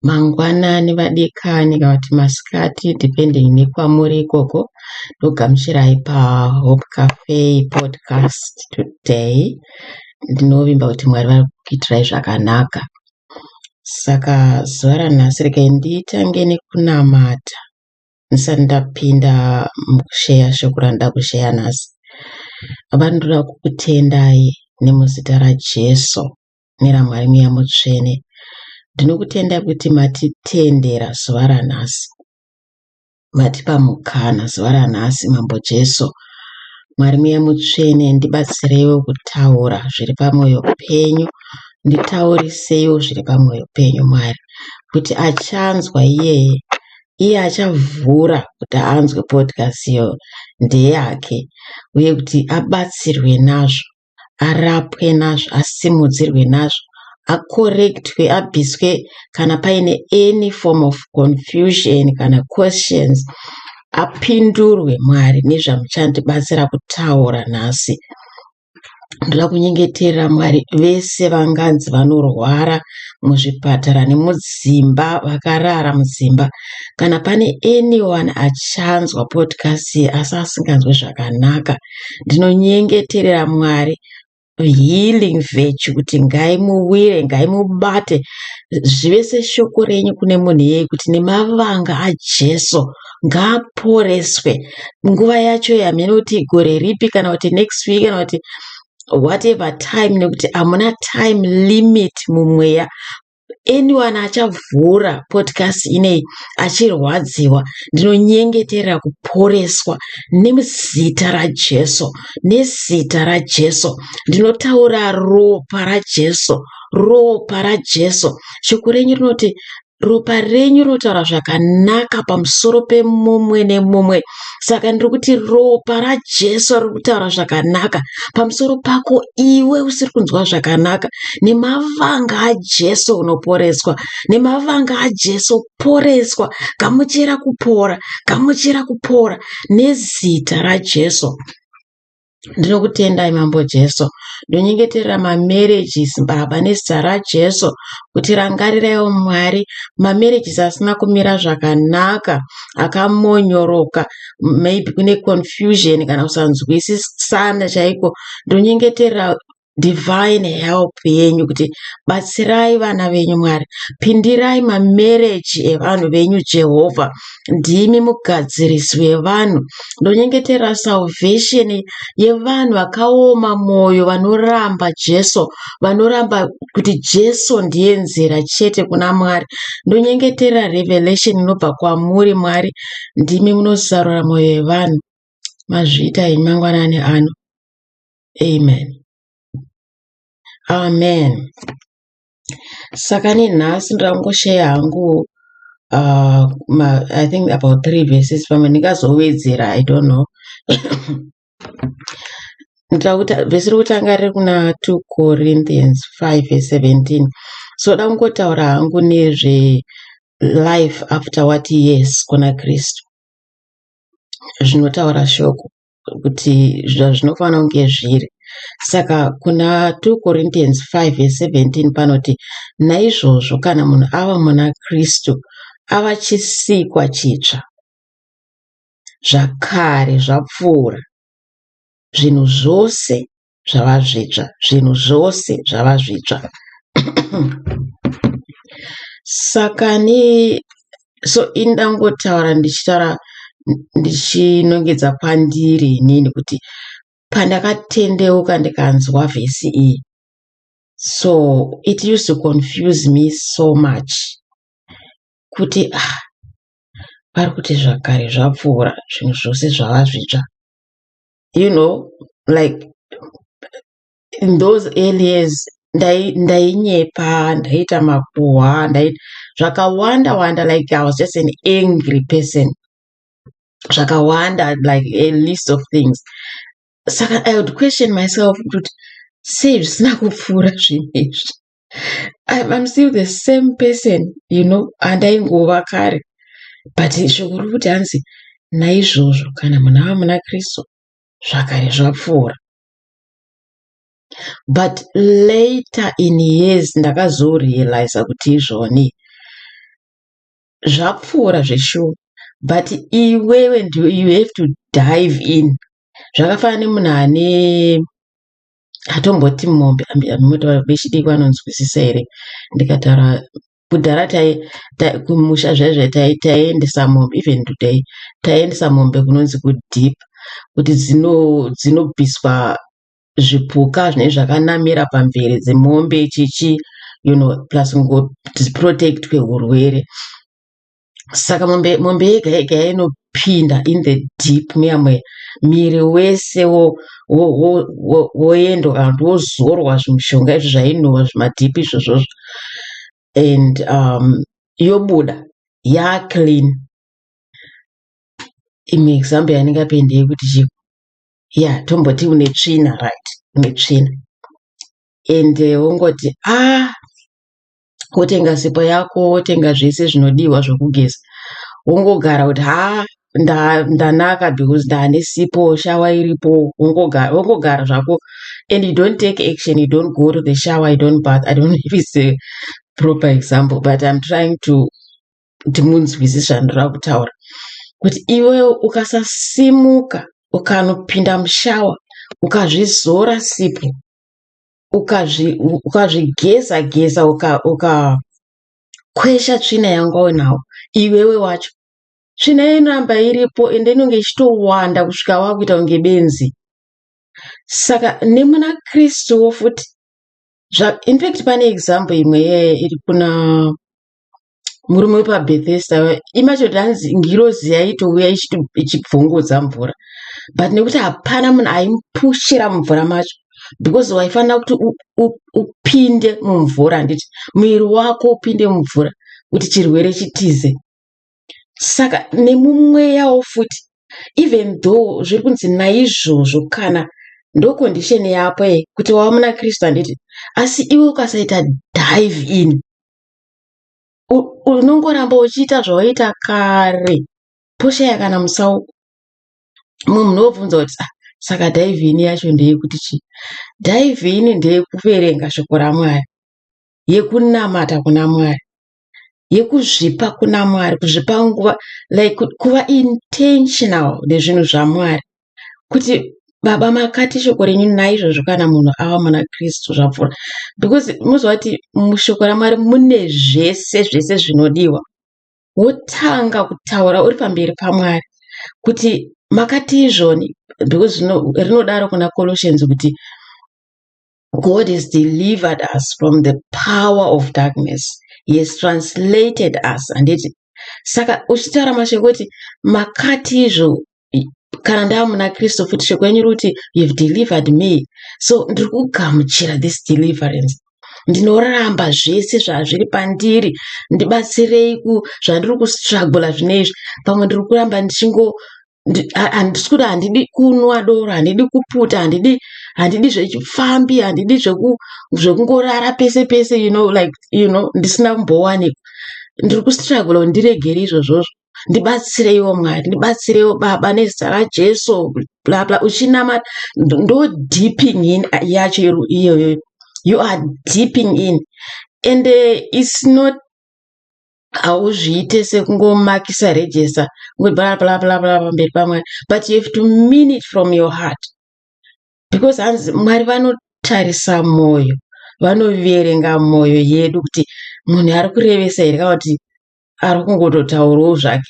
Mangwanani vadikani kana kuti masikati depending nekwamuri ikoko. Ndogamuchirai paHope Cafe podcast today. Ndinovimba kuti Mwari vari kukuitirai zvakanaka. Saka zuva ranhasi regai nditange nekunamata ndisati ndapinda mukusheya shoko randinoda kusheya nhasi. Baba ndinoda kukutendai nemuzita raJesu neraMwari Mweya Mutsvene. Ndinokutendai kuti matitendera zuva ranhasi. Matipa mukana zuva ranhasi Mambo Jesu. Mwari Mweya Mutsvene ndibatsireiwo kutaura zviri pamwoyo penyu. Nditauriseiwo zviri pamwoyo penyu Mwari. Kuti achanzwa iyeye, iye achavhura kuti anzwe podcast iyo ndeyake uye kuti abatsirwe nazvo arapwe nazvo asimudzirwe nazvo akorektwe abviswe kana paine any form of confusion kana questions apindurwe Mwari nezvamuchandibatsira kutaura nhasi. Ndoda kunyengeterera Mwari vese vanganzi vanorwara muzvipatara nemudzimba vakarara mudzimba. Kana pane anyone achanzwa podcast iyi asi asinganzwi zvakanaka ndinonyengeterera Mwari healing virtue kuti ngaimuwire ngaimubate zvive seshoko renyu kune munhu iyeye kuti nemavanga aJesu ngaaporeswe nguva yacho hameno kuti gore ripi kana kuti next week kana kuti whatever time nekuti hamuna time limit mumweya anyone achavhura podcast ineyi achirwadziwa ndinonyengeterera kuporeswa nezita raJesu nezita raJesu ndinotaura ropa raJesu ropa raJesu shoko renyu rinoti ropa renyu rinotaura zvakanaka pamusoro pemumwe nemumwe saka ndiri kuti ropa raJesu riri kutaura zvakanaka pamusoro pako iwe usiri kunzwa zvakanaka nemavanga aJesu unoporeswa nemavanga aJesu poreswa gamuchira kupora gamuchira kupora nezita raJesu. Ndinokutendai Mambo Jesu. Ndonyengeterera mamarriages Baba nezita raJesu kuti rangariraiwo Mwari mamarriages asina kumira zvakanaka akamonyoroka maybe kune confusion kana kusanzwisisana chaiko. Ndonyengeterera divine help yenyu kuti batsirai vana venyu Mwari, pindirai mamereji evanhu venyu Jehovha, ndimi mugadzirisi wevanhu. Ndonyengetera salvation yevanhu vakaoma mwoyo vanoramba Jesu, vanoramba kuti Jesu ndiye nzira chete kuna Mwari. Ndonyengetera revelation inobva kwamuri Mwari, ndimi munosarura mwoyo yevanhu. Mazviita henyu mangwanani ano. Amen. Amen. Saka nenhasi ndoda kungosheya hangu I think about three verses pamwe ndingazowedzera I don't know. Vhesi rokutanga riri kuna 2 Corinthians 5 verse 17. So da kungotaura hangu nezve life after what yes kuna Kristu. Zvinotaura shoko kuti zvazvinofanira kunge zviri. Saka kuna 2 Corinthians 5 verse 17 panoti naizvozvo kana munhu ava muna Kristu ava chisikwa chitsva zvakare zvapfuura zvinhu zvose zvava zvitsva zvinhu zvose zvava zvitsva saka ni so ini ndangotaura ndichitaura ndichinongedza kwandiri inini kuti pandakatendeuka ndikanzwa vhesi iyi so it used to confuse me so much kuti ah vari kuti zvakare zvapfuura zvinhu zvose zvava zvitsva you know like in those early years ndainyepa ndaiita makuhwa zvakawanda wanda like I was just an angry person zvakawanda like a list of things saka I would question myself kuti sei zvisina kupfuura zvinhu izvi I'm still the same person you know andaingova kare but shoko riri kuti hanzi naizvozvo kana munhu ava muna Kristu zvakare zvapfuura but later in years ndakazorealiza kuti izvoni Zvapfuura zveshuwa, but iwewe you have to dive in. Zvakafanana nemunhu ane, hatomboti mombe, vechidiki vanonzwisisa here ndikataura? Kudhara kumusha zvaizvo taiendesa mombe, even today taiendesa mombe kunonzi kudip kuti dzinobviswa zvipuka zvinenge zvakanamira pamvere dzemombe chichi, plus kungoprotectwe urwere. Saka mombe yega yega inopinda in the dip muya muya, muviri wese woendwa kana kuti wozorwa zvimushonga izvo zvainhuhwa zvimadhip izvozvozvo, and yobuda yaclean. Imwe example yandingape ndeyekuti chii? Ya, tomboti une tsvina, right? Une tsvina and wongoti, ah, wotenga sipo yako, wotenga zvese zvinodiwa zvokugeza, wongogara kuti, ha, ndanaka because ndaane sipo, shower iripo. Wongogara zvako and you don't take action. You don't go to the shower, you don't bath. I don't know if it's a proper example, but I'm trying to kuti munzwisise zvandinoda kutaura, kuti iwewe ukasasimuka ukanopinda mushower, ukazvizora sipo, ukazvigeza geza, ukakwesha tsvina yanga unawo iwewe wacho, tsvina inoramba iripo ende inonge ichitowanda kusvika wakuita kunge benzi. Saka nemuna Kristuwo futi, infact pane example imwe iri kuna murume wepaBethesda. Imagine kuti hanzi ngirozi yaitouya ichibvongodza mvura, but nekuti hapana munhu aimupushira mumvura macho, because waifanira kuti upinde mumvura, handiti? Muviri wako upinde mumvura kuti chirwere chitize. Saka nemumweyawo futi, even though zviri kunzi naizvozvo kana ndo condition yapo ye kuti wava muna Kristu, handiti? Asi iwe ukasaita dive in, unongoramba uchiita zvawaiita kare, poshaya kana musauko. Mumwe munhu wobvunza kuti, ah, saka dive in yacho ndeyekuti chii? Dive in ndeyekuverenga shoko raMwari, yekunamata kuna Mwari, yekuzvipa kuna Mwari, kuzvipa nguva, like kuva intentional nezvinhu zvaMwari, kuti baba makati shoko renyu, naizvozvo kana munhu ava muna Kristu zvapfuura, because muziva kuti mushoko raMwari mune zvese zvese zvinodiwa. Wotanga kutaura uri pamberi paMwari kuti makati izvoni, because rinodaro kuna Colossians kuti God has delivered us from the power of darkness, he has translated us, handiti? Saka uchitaura mashoko kuti makati izvo kana ndava muna Kristu futi, shoko renyu riri kuti you have delivered me, so ndiri kugamuchira this deliverance. Ndinoramba zvese zvazviri pandiri, ndibatsirei zvandiri kustruggle zvinezvi. Pamwe ndiri kuramba ndichingo, handisi kuda, handidi kunwa doro, handidi kuputa, handidi zvechifambi, handidi zvekungorara pese pese, like ndisina kumbowanikwa. Ndiri kustruggle kuti ndiregere izvozvozvo. Ndibatsireiwo Mwari, ndibatsireiwo Baba, nezita raJesu, bla bla, uchinamata. Ndo dipping in yacho iyoyo. You are dipping in and it's not, hauzviite sekungomakisa register, bla bla bla bla pamberi paMwari, but you have to mean it from your heart, because hanzi Mwari vanotarisa mwoyo, vanoverenga mwoyo yedu kuti munhu ari kurevesa here kana kuti ari kungototaurawo zvake.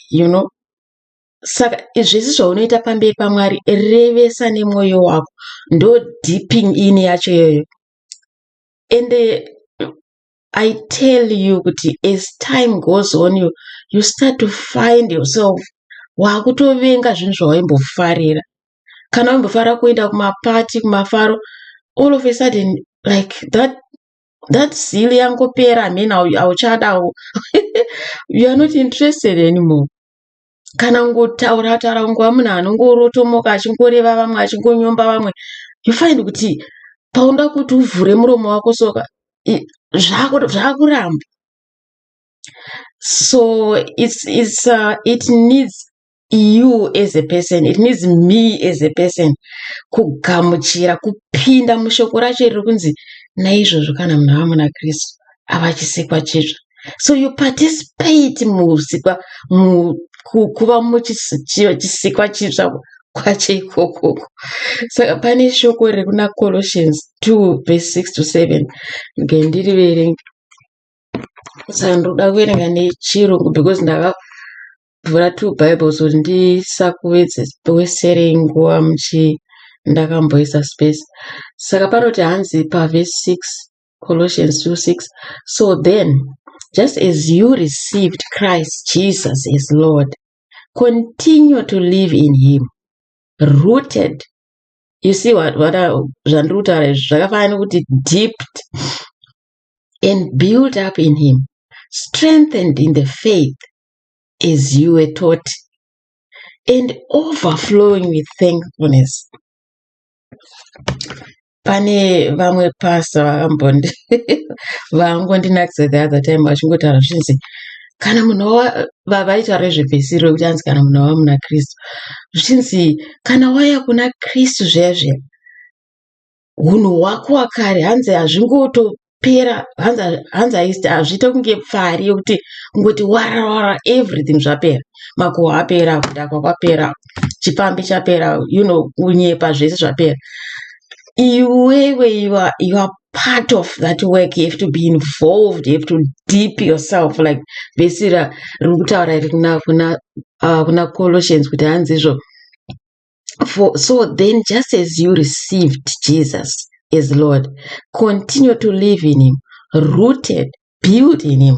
Saka zvese zvaunoita pamberi paMwari, revesa nemwoyo wako. Ndo dipping in yacho iyoyo. Ende I tell you kuti as time goes on, you start to find yourself waakutovenga zvinhu zvawaimbofarira. Kana waimbofarira kuenda kumapati, kumafaro, all of a sudden, like that zeal yangopera. Hamene, hauchadawo, you are not interested anymore. Kana kungotaura taura, kungova munhu anongorotomoka, achingoreva vamwe, achingonyomba vamwe, you find kuti paunoda kuti uvhure muromo wako soka, zvakuramba. So it needs you as a person, it needs me as a person kugamuchira kupinda mushoko racho riri kunzi naizvozvo kana munhu ava muna Kristu ava chisikwa chitsva. So you participate musikwa, kuva muchisikwa chitsva kwacho ikokoko. Saka pane shoko riri kuna Colossians 2 verse 6 to 7, ngendiriverenge. Saka ndinoda kuverenga neChirungu because ndakavhura two Bibles kuti ndisakuweserei nguva muchi ndakamboisa space. Saka panoti hanzi pavhesi 6, Colossians 2:6, "So then, just as you received Christ Jesus as Lord, continue to live in him, rooted." You see what zvandiri kutaura izvi zvakafanana nekuti dipped and built up in him, strengthened in the faith as you were taught, and overflowing with thankfulness. Pane vamwe pastor vakambondi vangondinakisa the other time vachingotaura zvichinzi kana munhu vaitaura nezvevhesi rekuti hanzi kana munhu wava muna Kristu, zvichinzi kana wauya kuna Kristu zviya zviya, unhu hwako hwakare hanzi hazvingotopera, hanzi hazviite kunge pfari yekuti kungoti wara wara everything zvapera, makuhwa apera, kudhakwa kwapera, chipfambi chapera, kunyepa, zvese zvapera. Iwewe you are part of that work. You have to be involved, you have to dip yourself, like vhesi riri kutaura iri kuna Colossians kuti hanzi izvo, "For so then, just as you received Jesus as Lord, continue to live in him, rooted, built in him."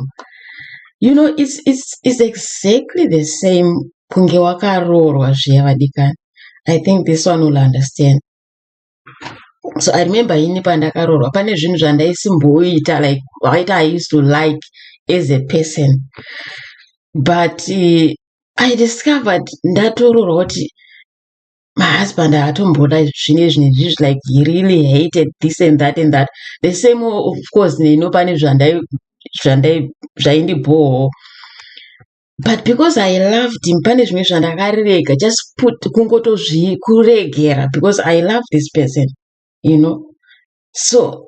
It's exactly the same kunge wakaroorwa zviya, vadikani. I think this one will understand. So I remember ini pandakaroorwa, pane zvinhu zvandaisimboita, like what I used to like as a person, but I discovered ndatoroorwa kuti my husband haatomboda zvino izvi nezvizvi, like he really hated this and that and that. The same, of course, neno pane zvaindibhohwawo, but because I loved him, pane zvimwe zvandakarega, just put kungotozvikuregera because I love this person. So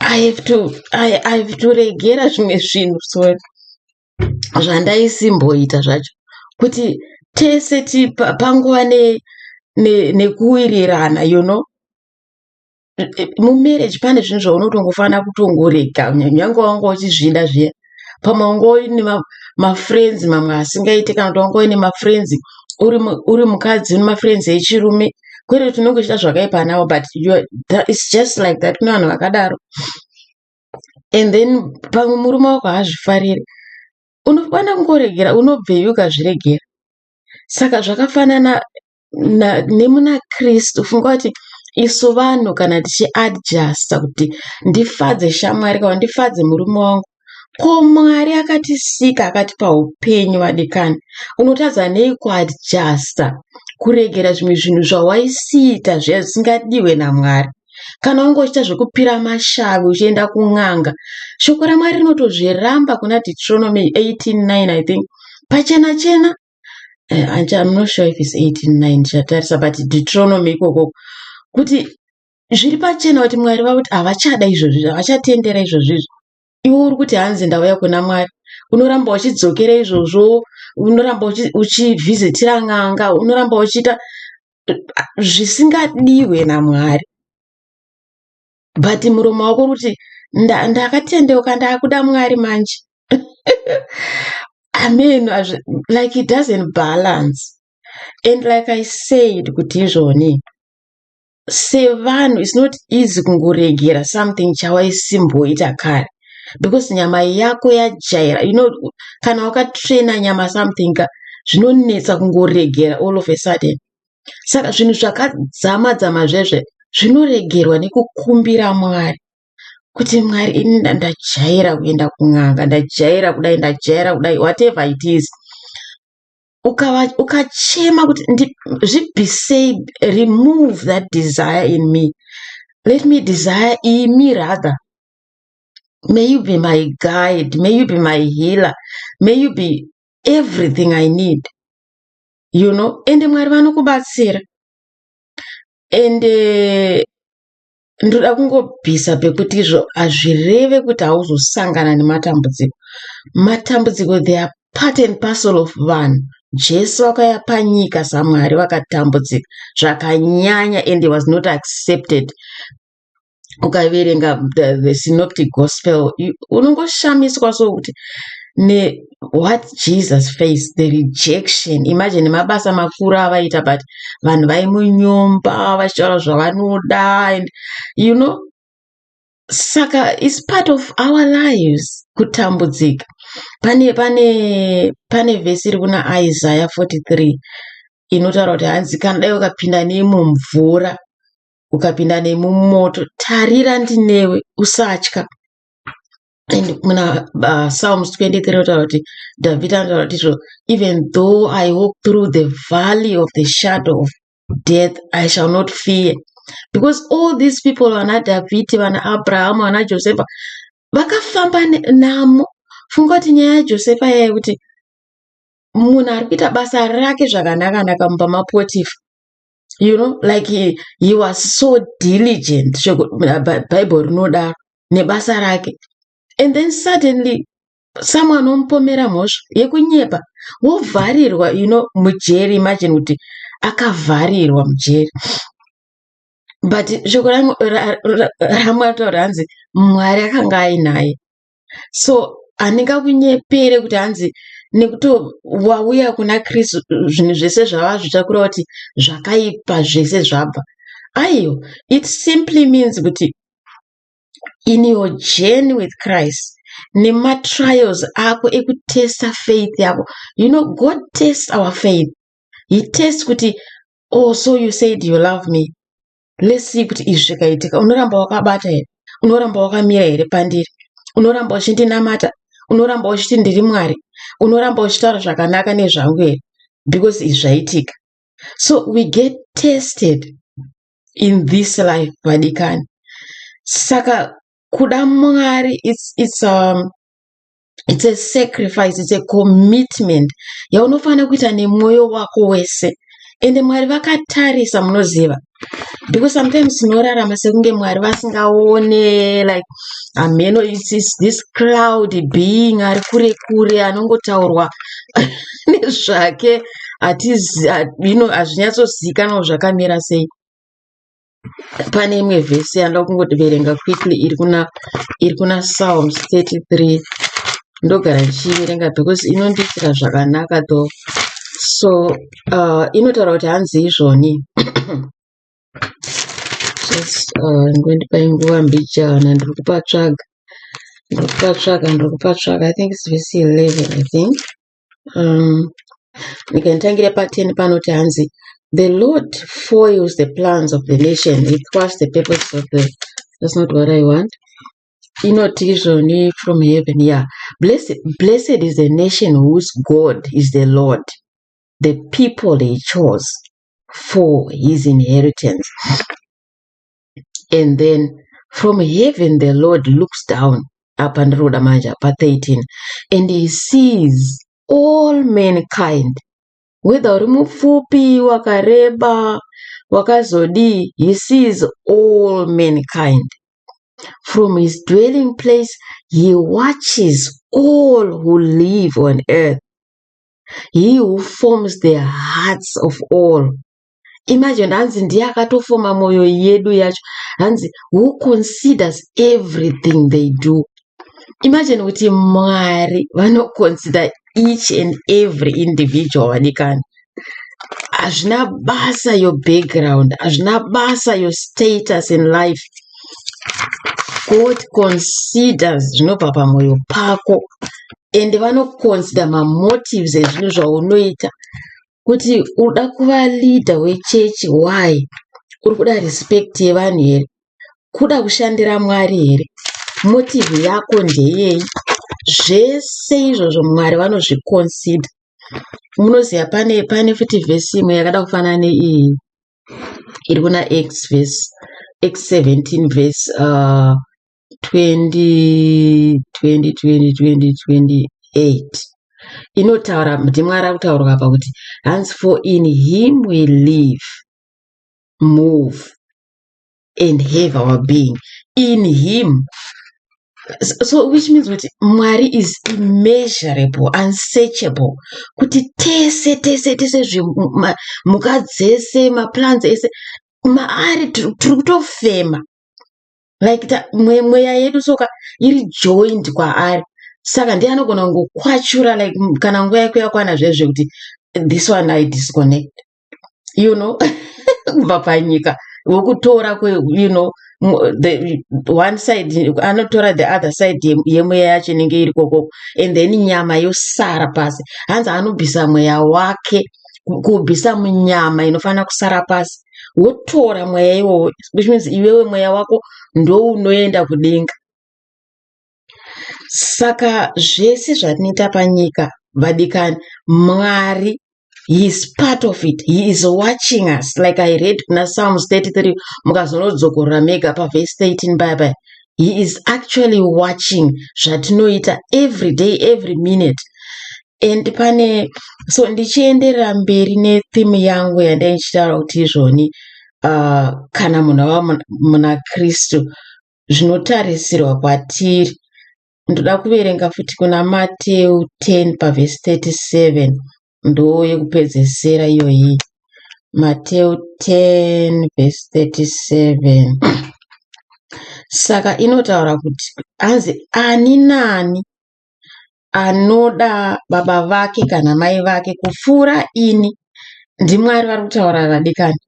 I have to regera zvimwe zvinhu so zvandaisimboita zvacho kuti tese panguva nekuwirirana. Mumarriage pane zvinhu zvaunotongofanira kutongorega nyange wanga uchizvida zviya. Pamwe wanga uine mafriends mamwe asingaiti, kana kuti wanga uine mafriends uri mukadzi une mafriends echirume, kwete kuti unenge uchiita zvakaipa navo, but it's just like that. Kune vanhu vakadaro. And then pamwe murume wako haazvifariri, unofanira kungoregera, unobvei ukazviregera. Saka zvakafanana nemuna Kristu. Funga kuti isu vanhu kana tichiadjusta kuti ndifadze shamwari kana ndifadze murume wangu, ko Mwari akatisika akatipa upenyu, vadikani, unotadza nei kuadjusta, kuregera zvimwe zvinhu zvawaisiita zviya zvisingadiwe naMwari? Kana wanga uchiita zvekupira mashavi, uchienda kun'anga, shoko raMwari rinotozviramba kuna Deuteronomy 18:9, I think, pachena chena. I'm not sure if it's 18:9, ndichatarisa, but Deuteronomy ikoko kuti zviri pachena kuti Mwari vakuti havachada izvozvi, havachatendera izvozvizvi. Iwe uri kuti hanzi ndauya kuna Mwari, unoramba uchidzokera izvozvo, unoramba uchivhizitira n'anga, unoramba uchiita zvisingadiwe naMwari, but muromo wako uri kuti ndakatendeuka, ndaakuda Mwari manje. I mean, like it doesn't balance. And like I said kuti izvoni sevanhu it's not easy kungoregera something chawaisimboita kare because nyama yako yajaira. Kana wakatraina nyama something ka, zvinonetsa kungoregera all of a sudden. Saka zvinhu zvakadzama dzama zvezve zvinoregerwa nekukumbira Mwari kuti, "Mwari, ini ndajaira kuenda kun'anga, ndajaira kudai, ndajaira kudai," whatever it is. Ukachema kuti zvibvisei, remove that desire in me, let me desire imi rather. May you be my guide, may you be my healer, may you be everything I need. Ende Mwari vanokubatsira. Ende Ndoda kungobvisa pekuti izvo hazvireve kuti hauzosangana nematambudziko. Matambudziko, they are part and parcel of vanhu. Jesu akauya panyika saMwari, vakatambudzika zvakanyanya, and he was not accepted. Ukaverenga the Synoptic Gospel, unongoshamiswa so kuti ne what Jesus faced, the rejection. Imagine mabasa makuru avaita, but vanhu vaimunyomba vachitaura zvavanoda and saka it's part of our lives kutambudzika. Pane vhesi iri kuna Isaiah 43 inotaura kuti hanzi, kana dai ukapinda nemumvura, ukapinda nemumoto, tarira, ndinewe, usatya. And muna Psalms 23 inotaura kuti Dhavhidhi anotaura kuti izvo, "Even though I walk through the valley of the shadow of death, I shall not fear," because all these people, vana Dhavhidhi, vana Abrahamu, vana Josefa, vakafamba namo. Funga kuti nyaya yaJosefa yaya yekuti munhu ari kuita basa rake zvakanaka-naka mumba maPotifa, like he was so diligent, Bhaibheri rinodaro, nebasa rake, and then suddenly someone omupomera mhosva yekunyepa, wovharirwa mujeri. Imagine kuti akavharirwa mujeri, but shoko raMwari taura hanzi Mwari akanga ainaye. So handingakunyepere kuti hanzi nekuti wauya kuna Kristu zvinhu zvese zvava zvichakureva kuti zvakaipa zvese zvabva. Aiwa, it simply means kuti in your journey with Christ, nematrials ako ekutesta faith yako, God tests our faith. He tests kuti, "Oh, so you said you love me. Let's see kuti izvi zvikaitika, unoramba wakabata here? Unoramba wakamira here pandiri? Unoramba uchindinamata? Unoramba uchiti ndiri Mwari? Unoramba uchitaura zvakanaka nezvangu here? Because izvi zvaitika." So we get tested in this life, vadikani. Saka kuda Mwari, it's a sacrifice, it's a commitment yaunofanira kuita nemwoyo wako wese. Ende Mwari vakatarisa, munoziva, because sometimes tinorarama sekunge Mwari vasingaone, like hameno, it's this cloud being ari kure kure, anongotaurwa nezvake, hazvinyatsozivikanwa zvakamira sei. Pane imwe vhesi yandoda kungoverenga quickly, iri kuna Psalms 33. Ndogara ndichiiverenga because inondiitira zvakanaka though. So inotaura kuti hanzi izvoni, just ngondipai nguva mbijana, ndiri kupatsvaga, ndiri kupatsvaga, ndiri kupatsvaga. I think it's verse 11, I think. Ndikanditangire pa10, panoti hanzi, "The Lord foils the plans of the nation, he thwarts the purposes of the..." That's not what I want. Inoti izvoni, from heaven, yeah, "Blessed is the nation whose God is the Lord, the people he chose for his inheritance." And then, "From heaven the Lord looks down," apa ndiri kuda manje pa 13, "and he sees all mankind." Whether uri mupfupi, wakareba, wakazodii, he sees all mankind. "From his dwelling place he watches all who live on earth, he who forms the hearts of all." Imagine, hanzi ndiye akatofoma mwoyo yedu yacho, hanzi, "Who considers everything they do." Imagine kuti Mwari vanoconsider each and every individual. Vadikani, hazvina basa your background, hazvina basa your status in life, God considers zvinobva pamwoyo pako, ende vanoconsider mamotives ezvinhu zvaunoita. Kuti uda kuva leader wechechi, why? Uri kuda respect yevanhu here? Kuda kushandira Mwari here? Motive yako ndeyei? Zvese izvozvo Mwari vanozviconsider. Munoziva, pane futi vhesi imwe yakada kufanana neiyi, iri kuna Acts, verse Acts 17 verse 20 20 20 20 28. Inotaura, ndiMwari ari kutaurwa apa, kuti hanzi, "For in him we live, move and have our being in him. So which means kuti Mwari is immeasurable, unsearchable, kuti tese tese tese, mhuka dzese, maplants ese, maari tiri kutofema. Like mweya yedu soka iri joined kwaari. Saka ndiye anogona kungokwachura, like kana nguva yako yakwana zvezve kuti this one I disconnect kubva panyika, wokutora the one side, anotora the other side yemweya yacho inenge iri kokoko, and then nyama yosara pasi. Hanzi anobvisa mweya wake kubvisa munyama inofanira kusara pasi, wotora mweya iwowo, which means iwewe mweya wako ndounoenda kudenga. Saka zvese zvatinoita panyika, vadikani, Mwari, he is part of it. He is watching us. Like I read kuna Psalms 33, mukazonodzokorora mega pavhesi 13 baya baya. He is actually watching zvatinoita every day, every minute. And pane, so ndichienderera mberi netheme yangu yandai ndichitaura kuti izvoni, kana munhu ava muna Kristu, zvinotarisirwa kwatiri, ndoda kuverenga futi kuna Mateu 10 pavhesi 37. Ndo yekupedzesera iyoyi, Mateu 10 vhesi 37. Saka inotaura kuti hanzi, "Ani nani anoda baba vake kana mai vake kupfuura ini," ndiMwari vari kutaura, vadikani,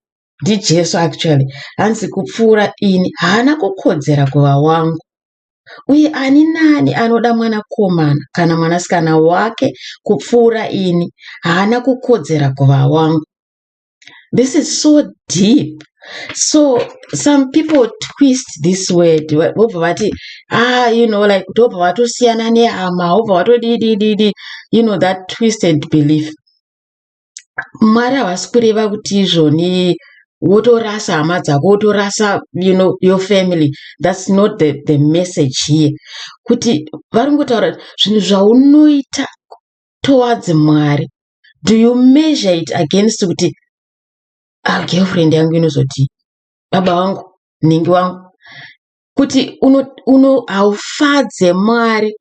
ndiJesu actually, hanzi, "kupfuura ini haana kukodzera kuva wangu. Uye ani naani anoda mwanakomana kana mwanasikana wake kupfuura ini haana kukodzera kuva wangu." This is so deep. So some people twist this word, vobva vati, ah, like kuti vobva vatosiyana nehama, vobva vatodidididi, that twisted belief. Mwari havasi kureva kuti izvoni wotorasa hama dzako, wotorasa your family. That's not the message here. Kuti vari kungotaura zvinhu zvaunoita towards Mwari, do you measure it against kuti, ah, girlfriend yangu inozoti, baba vangu, nhingi wangu, kuti haufadze Mwari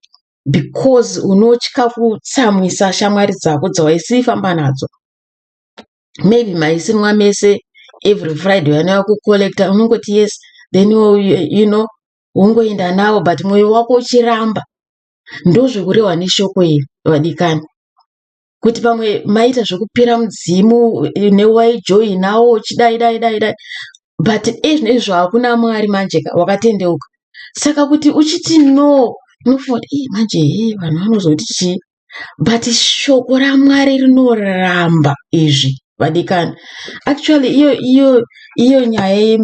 because unotya kutsamwisa shamwari dzako dzawaisifamba nadzo? Maybe maisinwa mese every Friday, vanouya kucollecta, unongoti yes, then wongoenda navo, but mwoyo wako uchiramba. Ndozvekurehwa neshoko iri, vadikani, kuti pamwe maita zvekupira mudzimu newaijoinawo uchidai dai dai dai, but ezvino izvo hakuna Mwari manje wakatendeuka. Saka kuti uchiti no, unofunga kuti, ii, manje he, vanhu vanozoti chii? But shoko raMwari rinoramba izvi, vadikani. Actually, iyo iyo nyaya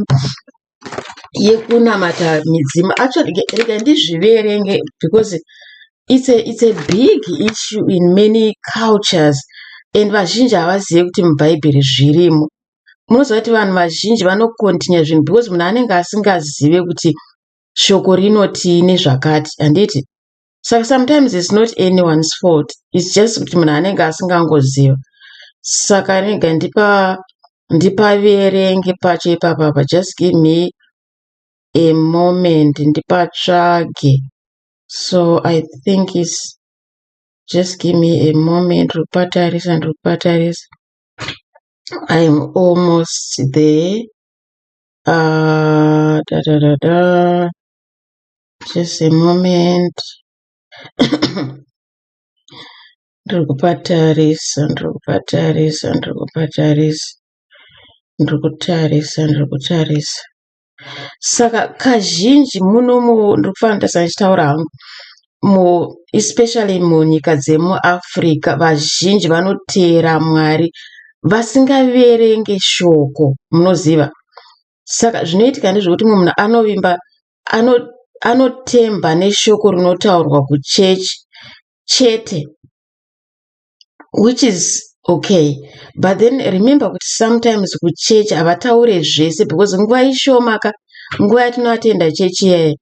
yekunamata midzimu, actually rega ndizviverenge because it's a big issue in many cultures and vazhinji havazivi kuti muBhaibheri zvirimo. Munoziva kuti vanhu vazhinji vanocontinue zvinhu because munhu anenge asingazive kuti shoko rinoti nezvakati, handiti? Saka sometimes it's not anyone's fault, it's just kuti munhu anenge asingangoziva. Saka rega ndipaverenge pacho ipapapa. Just give me a moment ndipatsvage. So I think is, just give me a moment, ndiri kupatarisa, ndiri kupatarisa. I am almost there. Da, da, da, da. Just a moment, ndiri kupatarisa, ndiri kupatarisa, ndiri kupatarisa, ndiri kutarisa, ndiri kutarisa. Saka kazhinji munomu, ndiri kufanira kutarisa ndichitaura hangu, especially munyika dzemuAfrica, vazhinji vanoteera Mwari vasingaverenge shoko, munoziva. Saka zvinoitika ndezvekuti mumwe munhu anovimba, anotemba neshoko rinotaurwa kuchechi chete, which is okay, but then remember kuti sometimes kuchechi havataure zvese because nguva ishoma ka. Nguva yatinoatenda chechi iyaya,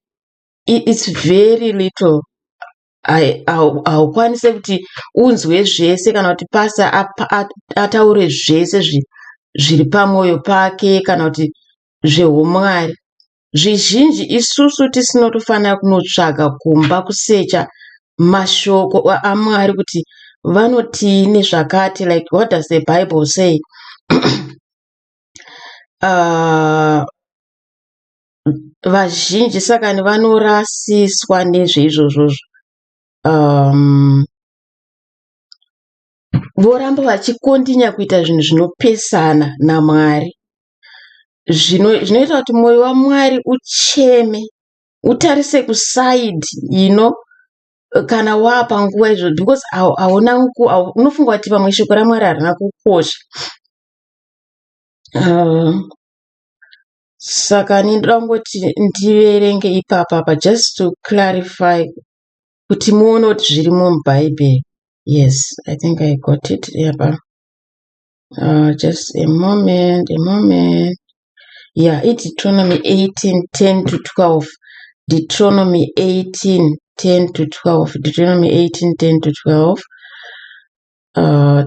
it's very little. Haukwanisi kuti unzwe zvese kana kuti pastor ataure zvese zviri pamwoyo pake kana kuti zveumwari. Zvizhinji isusu tisinotofanira kunotsvaga kumba kusecha mashoko aMwari kuti vanotii nezvakati, like what does the Bible say? Vazhinji saka vanorasiswa nezveizvozvozvo. Voramba vachikontinya kuita zvinhu zvinopesana naMwari. Zvinoita kuti mwoyo waMwari ucheme, utarise kuside kana wapanguva izvozvo because hauna, unofunga kuti pamwe shoko raMwari harina kukosha. Saka ini ndoda kungoti ndiverenge ipapa just to clarify kuti muone kuti zvirimo muBhaibheri. Yes, I think I got it apa. Just a moment, a moment. Yeah, iDeuteronomy 18, 10 to 12. Deuteronomy 18, 10 to 12. Deuteronomy 18, 10 to 12.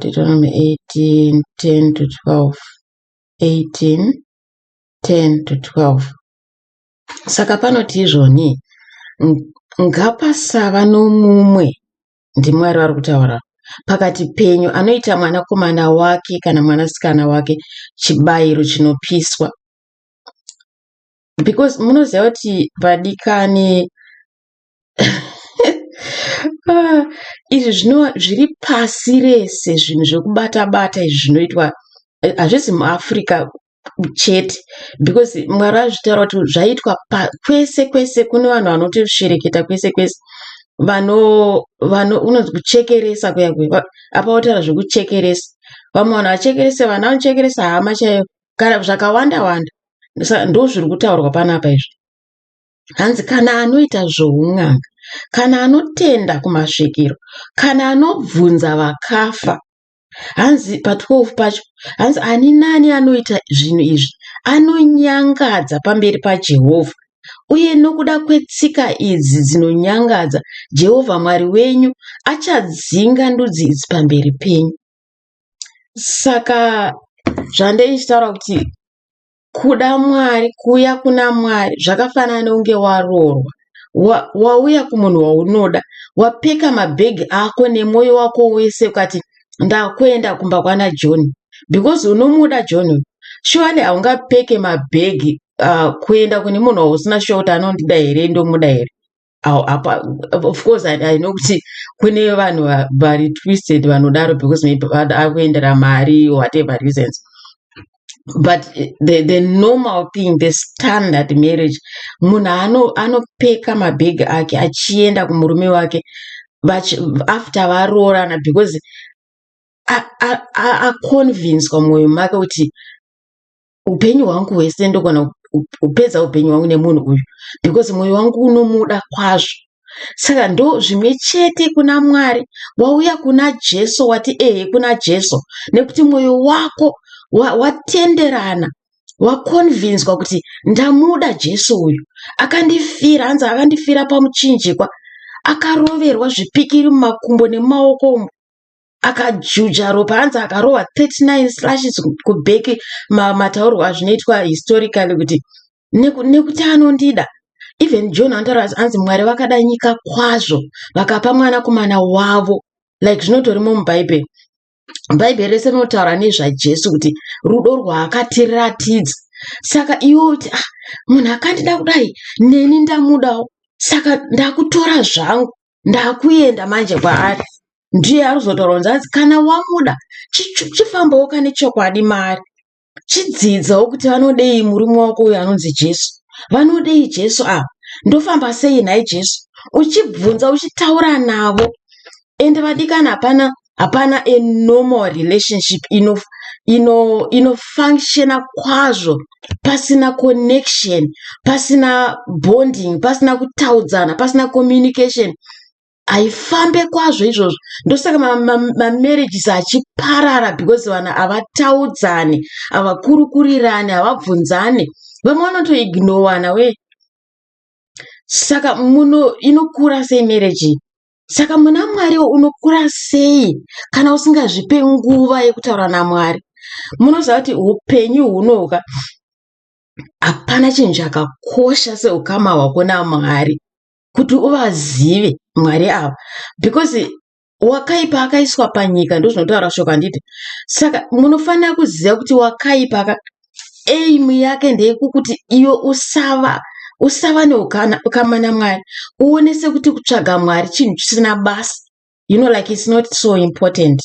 Deuteronomy 18, 10 to 12. 18, 10 to 12. Saka panoti izvoni, ngapasava nomumwe, ndiMwari vari kutaura, pakati penyu anoita mwanakomana wake kana mwanasikana wake chibayiro chinopiswa. Because munoziva kuti vadikani, izvi zviri pasi rese, zvinhu zvekubata bata izvi zvinoitwa, hazvisi muAfrica chete, because Mwari azvitaura kuti zvaitwa kwese kwese. Kune vanhu vanotoshereketa kwese kwese, unonzi kuchekeresa kuya kuya. Apa votaura zvekuchekeresa, vamwe vanhu vachekerese vana, vanochekeresa hama chaiyo kana zvakawanda wanda. Ndo zviri kutaurwa panapa izvi. Hanzi kana anoita zvoun'anga, kana anotenda kumasvikiro, kana anobvunza vakafa. Hanzi pa12 pacho, hanzi ani nani anoita zvinhu izvi anonyangadza pamberi paJehovha, uye nokuda kwetsika idzi dzinonyangadza, Jehovha Mwari wenyu achadzinga ndudzi idzi pamberi penyu. Saka zvandeichitaura kuti kuda Mwari, kuuya kuna Mwari zvakafanana nekunge waroorwa, wauya kumunhu waunoda, wapeka mabhegi ako nemwoyo wako wese, ukati ndakuenda kumba kwana John because unomuda John uyu. Surely haungapeke mabhegi kuenda kune munhu wausina sure kuti anondida here, ndomuda here. Of course I know kuti kune vanhu vari twisted vanodaro because maybe akuendera mari, whatever reasons, but the normal thing, the standard marriage, munhu anopeka mabhegi ake achienda kumurume wake after varoorana because aconvinswa mumwoyo make kuti upenyu hwangu hwese ndogona kupedza upenyu hwangu nemunhu uyu because mwoyo wangu unomuda kwazvo. Saka ndo zvimwe chete kuna Mwari. Wauya kuna Jesu, wati ehe kuna Jesu nekuti mwoyo wako watenderana, waconvinswa kuti ndamuda Jesu uyu, akandifira. Hanzi akandifira pamuchinjikwa, akaroverwa zvipikiri mumakumbo nemumaoko umu, akajuja ropa. Hanzi akarohwa 39 slashes kuback, mataurwa azvinoitwa historically kuti nekuti anondida. Even John anotaura, hanzi Mwari vakada nyika kwazvo vakapa mwanakomana wavo. Like zvinotorimo muBhaibheri. Bhaibheri rese rinotaura nezvaJesu kuti rudo rwaakatiratidza. Saka iwe kuti, ah, munhu akandida kudai, neni ndamudawo, saka ndakutora zvangu, ndakuenda manje kwaari. Ndiye ari kuzotaura kunzi, hanzi kana wamuda, chifambawo kane chokwadi maari, chidzidzawo kuti vanodei murume wako uyu anonzi Jesu. Vanodei Jesu ava? Ndofamba sei nhai Jesu? Uchibvunza, uchitaura navo. Ende vadikani, hapana, hapana a normal relationship inofunctiona ino kwazvo pasina connection, pasina bonding, pasina kutaudzana, pasina communication. Haifambe kwazvo izvozvo. Ndosaka mamarriages achiparara, because vanhu havataudzani, havakurukurirani, havabvunzani, vamwe vanotoignowana we. Saka muno inokura sei marriage? Saka muna Mwariwo unokura sei kana usingazvipe nguva yekutaura naMwari? Munoziva kuti upenyu hunoka Hapana chinhu chakakosha seukama hwako naMwari, kuti uvazive Mwari ava, because wakaipa akaiswa panyika, ndozvinotaura shoko, handiti? Saka munofanira kuziva kuti wakaipa ka, aim yake ndeyekuti iwe usava neukama naMwari, uone sekuti kutsvaga Mwari chinhu chisina basa, like it's not so important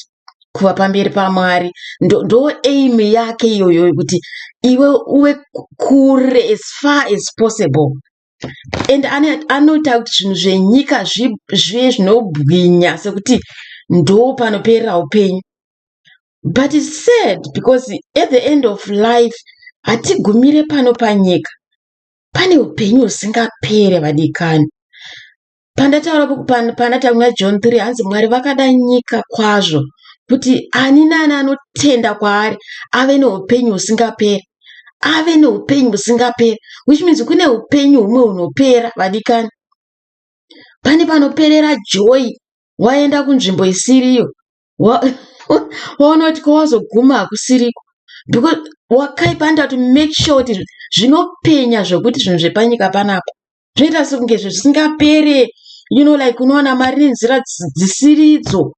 kuva pamberi paMwari. Ndo aim yake iyoyo, kuti iwe uve kure as far as possible, and anoita kuti zvinhu zvenyika zvive zvinobwinya sekuti ndo panoperera upenyu. But it's sad, because at the end of life hatigumire pano panyika, pane upenyu husingapere, vadikani. Pandataura pandataura kuna John 3, hanzi Mwari vakada nyika kwazvo kuti ani naani anotenda kwaari ave neupenyu husingaperi, ave neupenyu husingaperi, which means kune upenyu humwe hunopera, vadikani. Pane panoperera joy, waenda kunzvimbo isiriyo, waona kuti kwawazoguma hakusiriko, because wakaipa anoita kuti make sure kuti zvinopenya zvokuti zvinhu zvepanyika panapa zvinoita sekunge zvisingapere, like unowana mari nenzira dzisiridzo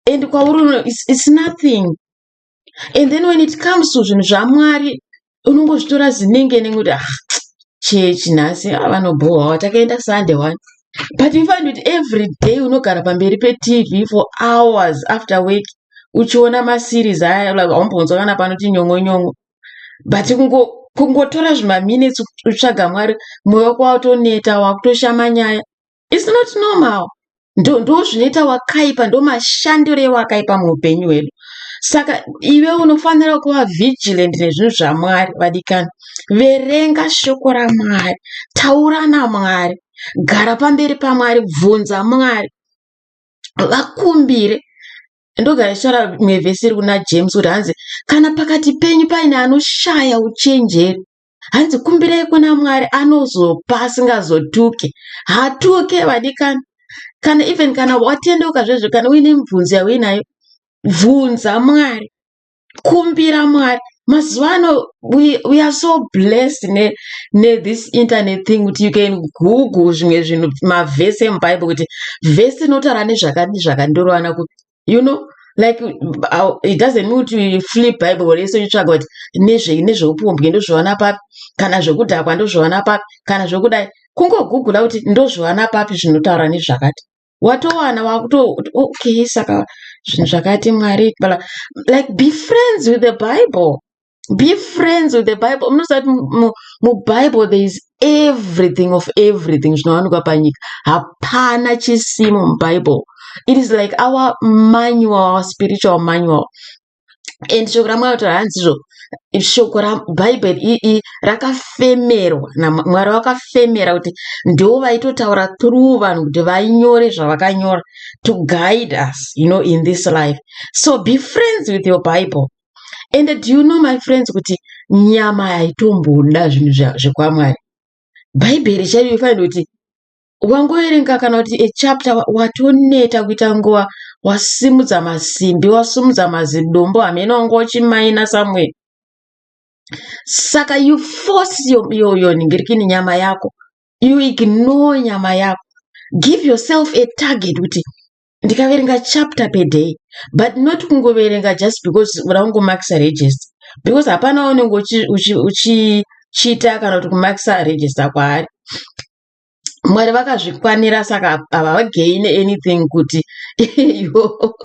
and kwauri it's nothing. And then when it comes to zvinhu zvaMwari, unongozvitora zinenge nenge kuti, "Ah, chechi nhasi vanobhohwa, takaenda Sunday one." But you find kuti every day unogara pamberi peTV for hours after work uchiona maseries aya, haumbonzwa kana panoti nyongo nyongo, but kungotora zvimaminutes utsvaga Mwari, mwoyo wako watoneta, wakutoshama nyaya. It's not normal. Ndo zvinoita wakaipa, ndo mashandiro ewakaipa muupenyu hwedu. Saka iwe unofanira kuva vigilant nezvinhu zvaMwari, vadikani. Verenga shoko raMwari, taura naMwari, gara pamberi paMwari, bvunza Mwari, vakumbire. Ndogara ndichitaura imwe vhesi iri kuna James kuti hanzi, "Kana pakati penyu paine anoshaya uchenjeri," hanzi, "kumbirai kuna Mwari, anozopa asingazotuke." Hatuke, vadikani. Kana even kana watendeuka zvezvo, kana uine mibvunzo yauinayo, bvunza Mwari, kumbira Mwari. Mazuva ano we are so blessed nethis internet thing kuti you can Google zvimwe zvinhu, mavhesi emubhaibheri, kuti vhesi inotaura nezvakadi zvakadi ndorowana kupi. Like it doesn't mean kuti flip Bible rese uchitsvaga kuti nezveupombwe ndozviwana papi, kana zvekudhakwa ndozviwana papi, kana zvekudai. Kungogugula kuti ndozviwana papi zvinotaura nezvakati, watowana, wakuto, okay, saka zvinhu zvakati Mwari. Like, be friends with the Bible, be friends with the Bible. Munoziva kuti muBible there is everything of everything zvinowanikwa panyika. Hapana chisimo muBible. It is like our manual, our spiritual manual. And shoko raMwari kutaura, hanzizvo shoko raBhaibheri rakafemerwa naMwari, vakafemera kuti ndo vaitotaura through vanhu kuti vainyore zvavakanyora to guide us in this life. So be friends with your Bible. And do you know, my friends, kuti nyama haitomboda zvinhu zvekwaMwari? Bhaibheri chaiyo ifanira kuti wangoverenga kana kuti echapter, watoneta kuita nguva wasimudza masimbi, wasimudza mazidombo, hamene wanga uchimaina somewhere. Saka you force your ningirikini nyama yako, you ignore nyama yako. Give yourself a target kuti ndikaverenga chapter per day, but not kungoverenga just because uda kungomakisa register, because hapana unenge uchichita kana kuti kumakisa register kwaari. Mwari vakazvikwanira, saka havagaine anything kuti iwo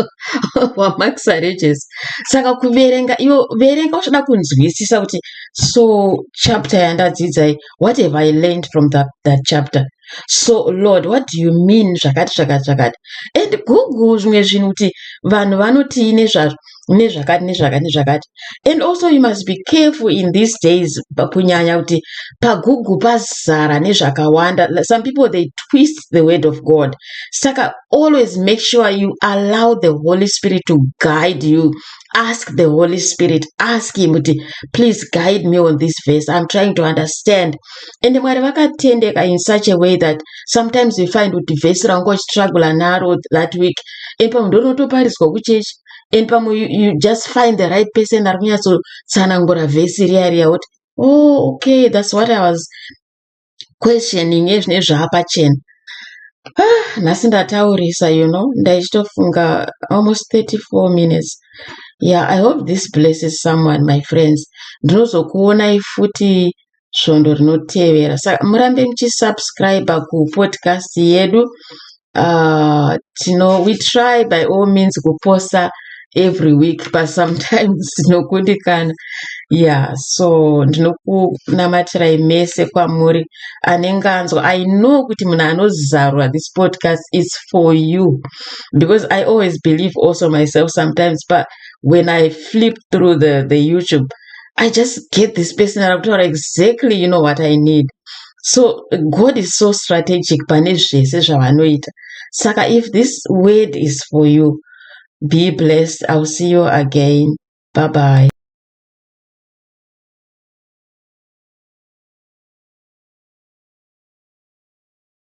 wamakisa register. Saka kuverenga, iwo verenga uchida kunzwisisa kuti, so chapter yandadzidzai, what have I learned from that chapter? So Lord, what do you mean zvakati zvakati zvakati? And Google zvimwe zvinhu kuti vanhu vanotii nezvazvo, nezvakati nezvakati nezvakati. And also you must be careful in these days, kunyanya kuti paGoogle pazara nezvakawanda. Some people, they twist the word of God. Saka always make sure you allow the Holy Spirit to guide you. Ask the Holy Spirit, ask him kuti, "Please guide me on this verse, I'm trying to understand." And Mwari vakatendeka in such a way that sometimes you find kuti vhesi ranga uchistrugula naro that week, and pamwe ndonotoparidzwa kuchechi, and pamwe you just find the right person ari kunyatsotsanangura vhesi riya riya, kuti Oh, okay, that's what I was questioning. Ezvine zvaapachena. Ah, nhasi ndataurisa, ndaichitofunga almost 34 minutes. Yeah, I hope this blesses someone, my friends. Ndinozokuonai futi svondo rinotevera, saka murambe muchisubscribe kupodcast yedu. Tino we try by all means kuposta every week, but sometimes tinokundikana. Yeah, so ndinokunamatirai mese kwamuri anenge anzwa. I know kuti munhu anozarura this podcast is for you, because I always believe also myself sometimes, but when I flip through the YouTube, I just get this person ari kutaura exactly what I need. So God is so strategic pane zvese zvavanoita. Saka if this word is for you, be blessed. I'll see you again. Bye bye.